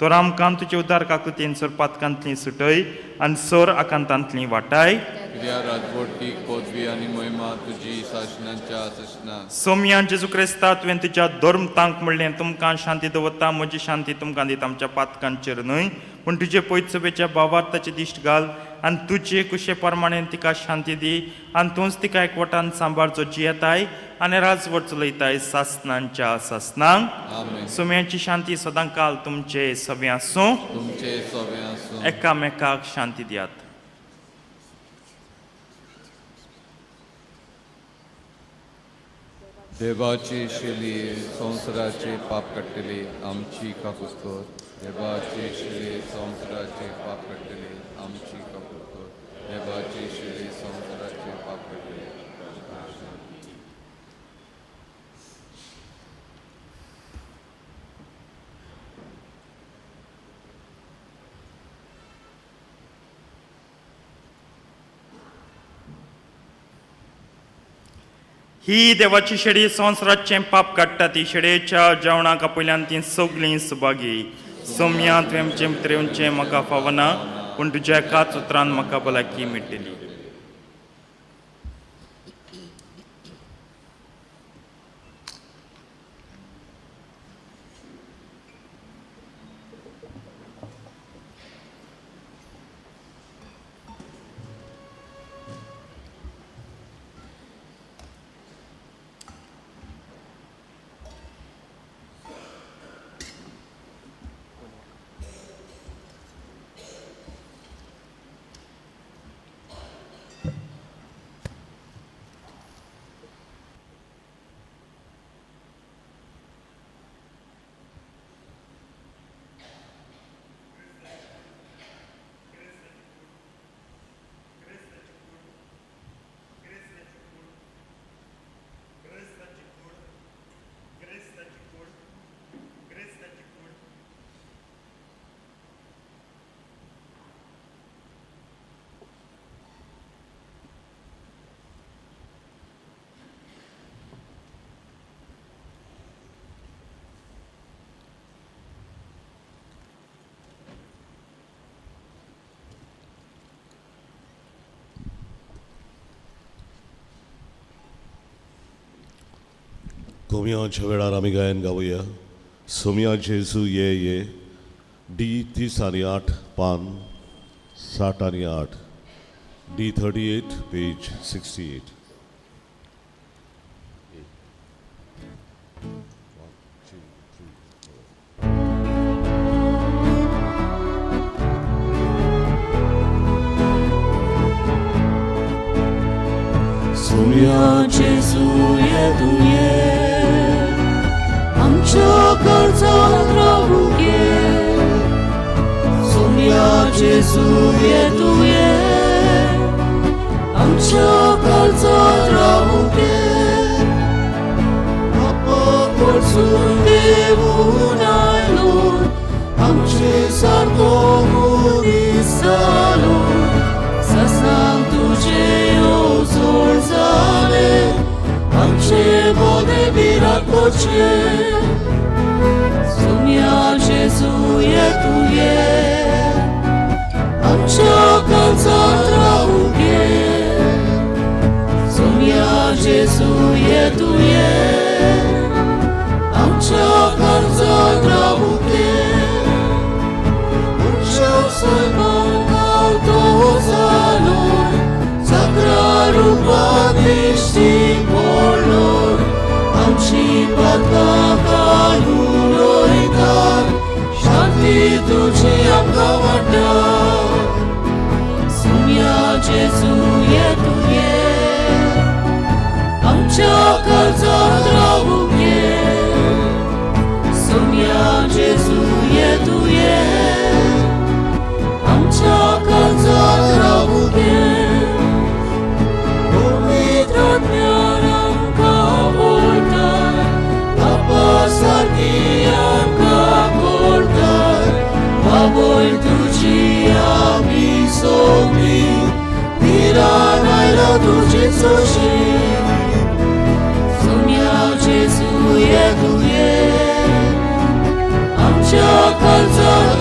[SPEAKER 2] तर आमकां तुजे उदार काकुतीन सोर पातकांतलीं सुटय आनी सोर आकांतांतलीं वाटाय.
[SPEAKER 8] कित्या राजवटीक पदवी आनी महिमा तुजी सासणाच्या सासणाक.
[SPEAKER 2] सोमया जेजू क्रिस्ता, तुवें तुज्या धर्म तांक म्हणलें, तुमकां शांती दवरता, म्हजी शांती तुमकां दिता. आमच्या पातकांचेर न्हय पूण तुजे पयत सभेच्या भावार्थाची दिश्ट घाल आनी तुजे कुशे प्रमाणे तिका शांती दी आनी तूंच तिका एकवटान सांबाळ, जो जियेताय आनी राजवट चलयताय सासनांच्या सासनांक.
[SPEAKER 8] आमेन.
[SPEAKER 2] सोम्याची शांती सदां काल तुमचे सगळें आसूं.
[SPEAKER 8] तुमचे सगळें आसूं.
[SPEAKER 2] एकामेकाक शांती दियात.
[SPEAKER 8] देवाची शेली संवसाराचे पाप काडटली, आमची काकूत कर. देवाची शेली संवसाराचे पाप काडटली, आमची काकूत कर. देवाची शेली संवसाराचे पाप काडटली.
[SPEAKER 2] ही देवाची शेडी संवसाराचें पाप काडटा. ती शेडयेच्या जेवणाक आपयल्यान ती सगळीं सुभागी. सोम्या, तुवें म्हजें भितर येवचें म्हाका फावना, पूण तुज्या एकाच उतरान म्हाका भलायकी मेळटली.
[SPEAKER 3] कोमियांच्या वेळार आमी गायन गावया सोमया जेजू ये ये, डी 38, पान 68, डी 38, पेज 68.
[SPEAKER 1] सोमया जेजू ये तूं ये, आमच्या काळजांत रावूंक ये. सोमया जेजू ये तूं ये, आमच्या काळजांत रावूंक ये. बापा कडसून देवून आयलो, आमचे सारको मनीस जालो. ससांक तुजे जोड जाले, आमचे बोधे बिराकोचे. सोमया जेजू ये तूं ये, आमच्या काळजांत रावूंक ये. सोमया जेजू ये तूं ये, आमच्या काळजांत रावूंक ये. आमच्या सैमान गावतो जालो, सगळ्या रुपात दिश्टी पडलो. आमची पातकां काडून उडयता, शांती तुजी आमकां वांट्टा. सोमया जेजू ये तूं ये, आमच्या काळजांत रावूंक ये. सोमया जेजू ये तूं ये, आमच्या काळजांत रावूंक ये. पवित्र आत्म्यान आमकां वळटा, बापा सारकी आमकां कळटा. बाबय तुजी आमी सगळीं, भिरान आयला तुजी सोशी. सोमया जेजू ये तूं ये, आमच्या काळजांत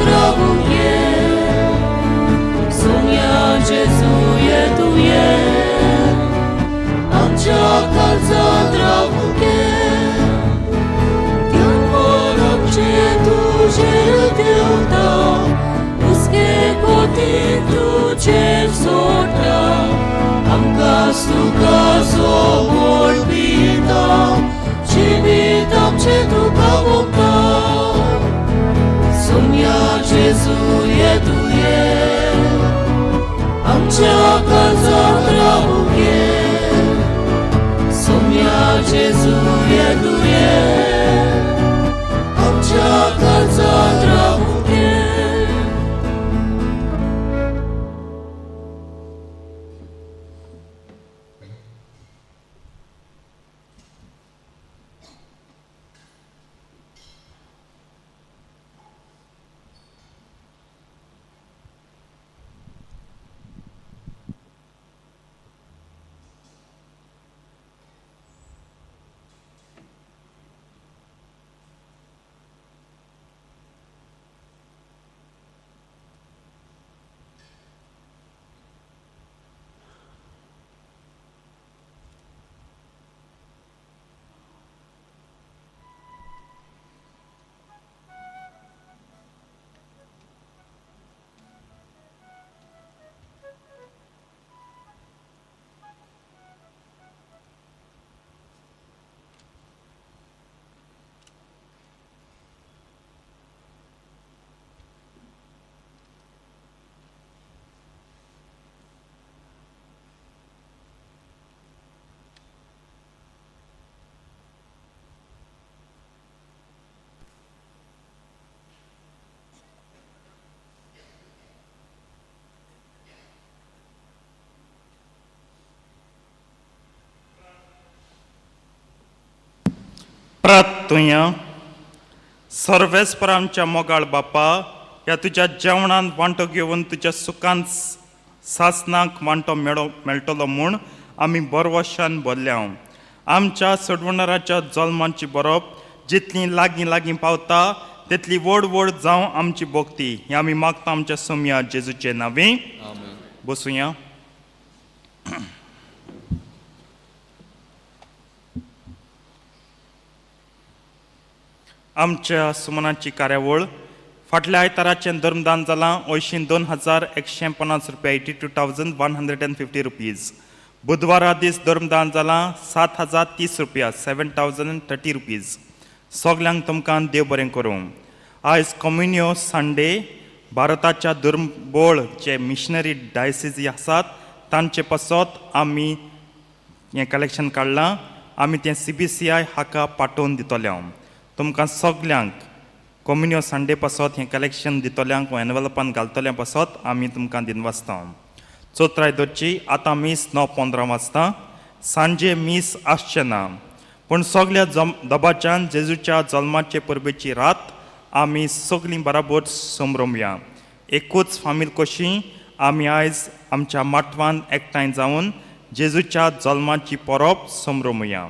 [SPEAKER 2] प्रार्थुया. सर्वेस्पर आमच्या मोगाळ बापा, ह्या तुज्या जेवणांत वांटो घेवन तुज्या सुखान सासनाक वांटो मेळटलो म्हूण आमी बरवशान भरल्या. आमच्या सोडवणाराच्या जल्माची बरोप जितली लागीं लागीं पावता तितली व्हड व्हड जावं आमची भक्ती. हें आमी मागता आमच्या सोमया जेजूचे नांवे.
[SPEAKER 8] आमेन.
[SPEAKER 2] बसुया. आमच्या सुमनाची कार्यावळ फाटल्या आयताराचें धर्मदान जालां अंयशीं 2150 रुपया, 82,150 रुपीज. बुधवारा दीस धर्मदान जालां 7030 रुपया, 7030 रुपीज. सगल्यांक तुमकां देव बरें करूं. आयज कम्युनियो संडे. भारताच्या दुर्बळ जे मिशनरी डायसिजी आसात तांचे पासत आमी हें कलेक्शन काडलां. आमी तें CBCI हाका पाठोवन दितले. हांव तुमकां सगल्यांक कोमिन्यो संडे पासत हें कलेक्शन दितल्यांक एनवलपान घालतल्या पासत आमी तुमकां दिनवासता. चोत्राय दवरची. आतां मीस 9:15 वाजता. सांजे मीस आसचें ना, पूण सगल्या जम दबाच्यान जेजूच्या जल्माचे परबेची रात आमी सगलीं बराबर समरोमया. एकूच फामील कशी आमी आयज आमच्या माटवान एकठांय जावन जेजूच्या जल्माची परब समरोमया.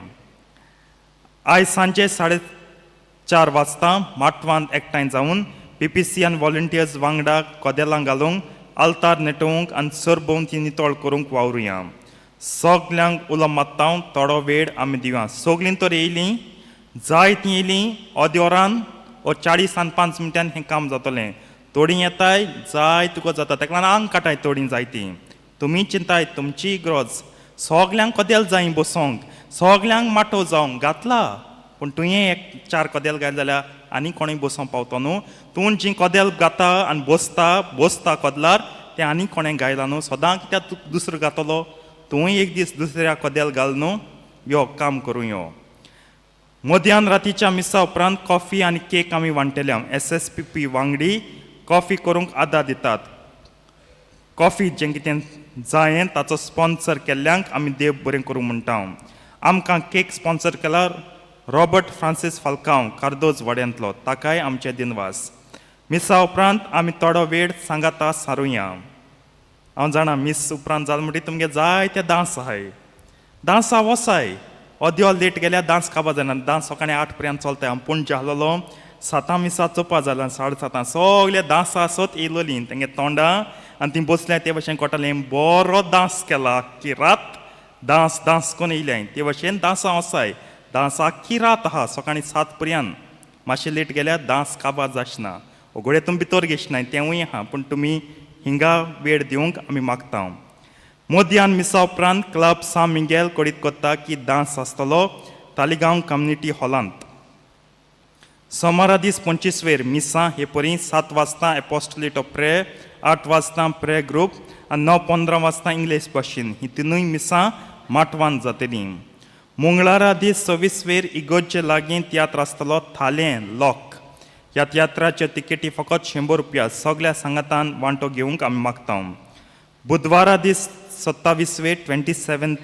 [SPEAKER 2] आयज सांजे 4:30 वाजता माटवान एकठांय जावन PPC आनी व्हॉलंटियर्स वांगडा कदेलां घालूंक, आल्तार नेटोवंक आनी सरभोंवती नितळ करूंक वावरुया. सगल्यांक उलो मात्ता, थोडो वेळ आमी दिवया. सगलीं तर येयलीं, जाय तीं येयलीं. अर्द वरान ओ 40 आनी 5 मिनटान हें काम जातलें. थोडीं येताय, जाय तुका जाता. ताका लागून आंग काटाय थोडीं जायतीं. तुमी चिंताय तुमची गरज. सगल्यांक कदेल जाय बसोंक, सगल्यांक माटोव जावंक घातला, पूण तुवें एक चार कदेल घायलें जाल्यार आनी कोणूय बसोंक पावतो न्हू. तूं जी कदेल घाता आनी बसता बसता कदलार, तें आनी कोणें घायलां न्हू. सदां कित्याक तूं दुसरो घातलो? तूंय एक दीस दुसऱ्या कदेल घाल न्हू. यो, काम करूं यो. मध्यान रातीच्या मिसा उपरांत कॉफी आनी केक आमी वांट्टले. SSPP वांगडी कॉफी करूंक आदार दितात. कॉफी जें कितें जायें ताचो स्पॉन्सर केल्ल्यांक आमी देव बरें करूं म्हणटा. आमकां केक स्पॉन्सर केला रॉबर्ट फ्रांसीस फाल्कांव, कार्दोज वाड्यांतलो. ताकाय आमचे दिनवास. मिसा उपरांत आमी थोडो वेळ सांगाता सारुया. हांव जाणा, मीस उपरांत जालें म्हणटकीर तुमगे जायते डांस आहाय. डांसा वसाय. अद्यो लेट गेल्यार डांस काबार जायना. डांस सकाळी 8 पर्यंत चलता. हांव पणजे आहलोलो, 7 मिसा चोवपा जालें. 7:30 सगळे डांसा आसत येयलोलीं. तेंगे तोंडां आनी ती बसल्या ते भशेन कोटालें, बरो डांस केला, आख्खी रात डांस डांस करून येयल्याय. ते भशेन डांसा वसाय. डांस आख्खी रात आहा, सकाळी 7 पर्यंत. मातशें लेट गेल्यार डांस काबार जाचना. घडये तुमी भितर घेयनाय, तेंवूय आहा, पूण तुमी हिंगा वेळ दिवंक आमी मागता. मोदयान मिसा उपरांत क्लब सा मिगेल कळीत करता की डांस आसतलो तालिगांव कम्युनिटी हॉलांत. सोमारा दीस 25वेर मिसां हे परी: 7 वाजता एपोस्टलेट ऑफ प्रेयर, 8 वाजता प्रेयर ग्रुप आनी 9:15 वाजता इंग्लीश भाशेन. ही तिनूय मिसां माटवान जातलीं. मंगळारा दीस 26वेर इगोर्जे लागीं तियात्र आसतलो, थालें लॉक. ह्या तियात्राच्यो तिकेटी फकत 100 रुपया. सगल्या सांगातान वांटो घेवंक आमी मागता. बुधवारा दीस 27वेर, 27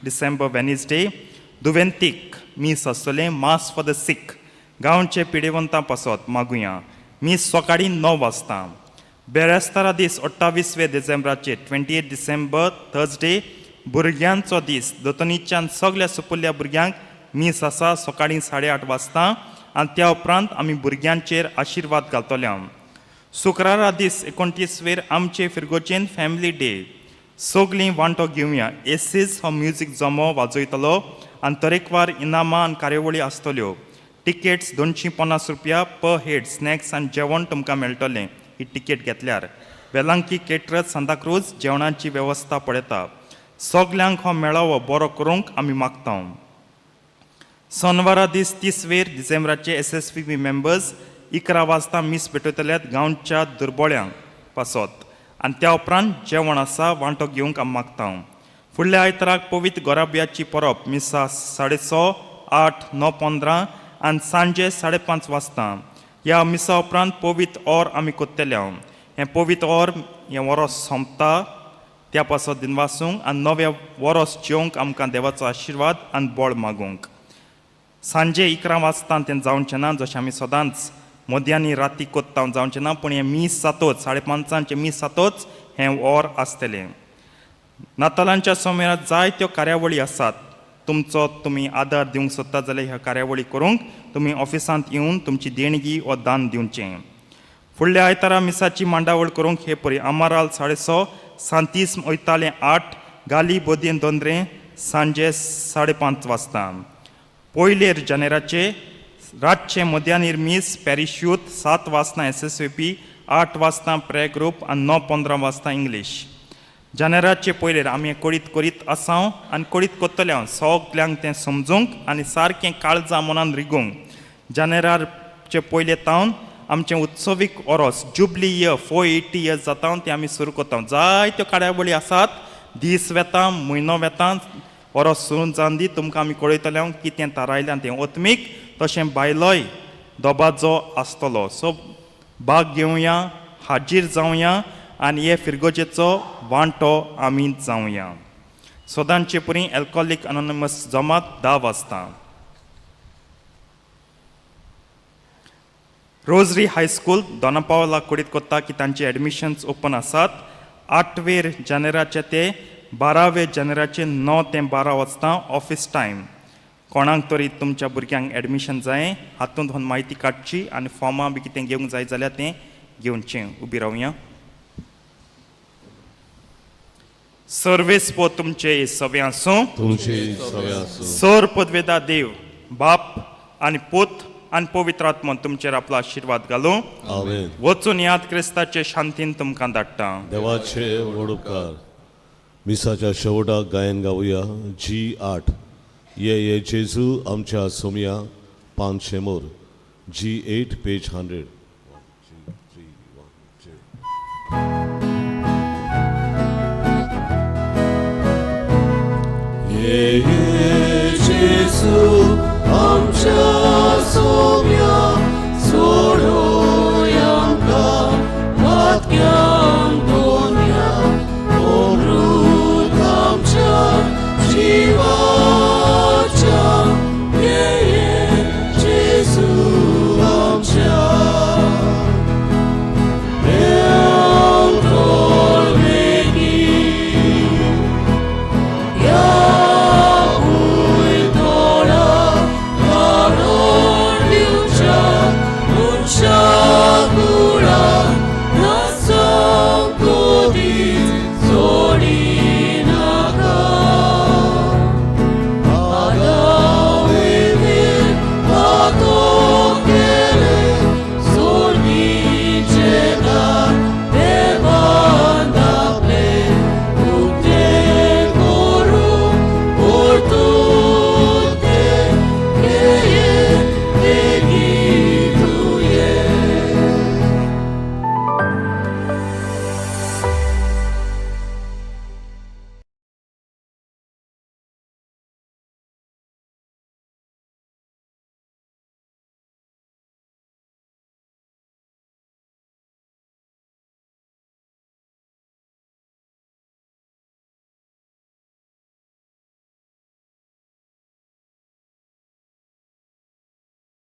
[SPEAKER 2] डिसेंबर वेनसडे, दुवेंतीक मीस आसतलें, मास फॉर the सीक. गांवचे पिडेवंतां पासत मागुया. मीस सकाळी 9 वाजता. बेरेस्तारा दीस 28वे डिसेंबराचेर, 28 डिसेंबर थर्सडे, भुरग्यांचो दीस. दोतोनीच्यान सगल्या सुपुल्ल्या भुरग्यांक मीस आसा सकाळी 8:30 वाजता आनी त्या उपरांत आमी भुरग्यांचेर आशिर्वाद घालतले. शुक्रारा दीस 29वेर आमचे फिरगोचेन फॅमिली डे. सगलीं वांटो घेवया. एसीस हो म्युजीक जमो वाजयतलो आनी तरेकवार इनामां आनी कार्यावळी आसतल्यो. टिकेट्स 250 रुपया पर हेड. स्नॅक्स आनी जेवण तुमकां मेळटलें ही टिकेट घेतल्यार. वेलांकी केटरर्स सांताक्रूज जेवणाची वेवस्था पळयता. सगल्यांक हो मेळावो बरो करूंक आमी मागता. सोनवारा दीस 30वेर डिसेंबराचे SSPP members 11 वाजता मीस भेटयतल्यात गांवच्या दुर्बोळ्यांक पासत आनी त्या उपरांत जेवण आसा. वांटो घेवंक आमी मागता. फुडल्या आयताराक पवित्र गोराबियाची परब. मिसा 6:30, 8, 9:15 आनी सांजे 5:30 वाजता. ह्या मिसा उपरांत पवित्र ऑर आमी कोत्तले. हें पवित्र ऑर हें वरोस सोंपता त्या पासत दिनवासूंक आनी नव्या वरोस जेवंक आमकां देवाचो आशिर्वाद आनी बळ मागूंक. सांजे 11 वाजता तें जावचें ना, जशें आमी सदांच मध्यानी राती कोत्ता जावचें ना, पूण हें मीस जातोच 5:30 मीस जातोच हें ओर आसतलें. नातालांच्या सोमेरात जायत्यो कार्यावळी आसात. तुमचो तुमी आदार दिवंक सोदता जाल्यार ह्या कार्यावळी करूंक तुमी ऑफिसांत येवन तुमची देणगी वा दान दिवचें. फुडल्या आयतारा मिसाची मांडावळ करूंक हे परी आमाराल 6:30, सांतीस वयतालें 8, गाली बोदयेन दोंदरें सांजे 5:30 वाजता. पयलेर जानेराचे रातचें मध्यानीर मीस पॅरिश यूथ 7 वाजता SSVP, 8 वाजता प्रे ग्रूप आनी 9:15 वाजता इंग्लीश. जानेराचे पयलेर आमी कळीत करीत आसाव आनी कळीत करतले हांव सगल्यांक तें समजूंक आनी सारकें काळजा मनान रिगूंक. जानेराचे पयले तावन आमचें उत्सवीक ओरोस जुबली इयर 480 इयर्स जाता तें आमी सुरू करता. जायत्यो कार्यावळी आसात, दीस वेता म्हयनो वेता ओरोस सुरू जावन दी. तुमकां आमी कळयतले हांव कितें थारायलें तें ओतमीक, तशें बायलोय दबाजो आसतलो. सो भाग घेवया, हाजीर जावया आनी हे फिरगोजेचो वांटो आमी जावया. सदांचे परी एल्कोहोलीक अनोनमस जमात 10 वाजता. रोजरी हायस्कूल दोनापावला कळीत कोत्ता की तांचे एडमिशन्स ओपन आसात. 8वेर जानेराचे ते 12वे जानेराचे 9 ते 12 वाजता ऑफिस टायम. कोणाक तरी तुमच्या भुरग्यांक एडमिशन जाय हातूंत म्हायती काडची आनी फॉर्मां बी कितें घेवंक जाय जाल्यार तें घेवचें. उबी रावया. सर्वेस पो तुमचे सवे आसूं,
[SPEAKER 3] तुमचे सवे आसूं.
[SPEAKER 2] सर पदवेदा देव बाप आनी पूत आनी पवित्र आत्मो तुमचेर आपलो आशिर्वाद घालूं.
[SPEAKER 3] आमेन.
[SPEAKER 2] वचून याद क्रिस्ताचे शांतीन तुमकां धाडटा.
[SPEAKER 3] देवाचे व्हड उपकार. मिसाच्या शेवटाक गायन गावया G8 ये ये जेजू आमच्या सोमया 500 मोर. G8 page 100. 1 2 3 1 2.
[SPEAKER 1] ये ये जेजू आमच्या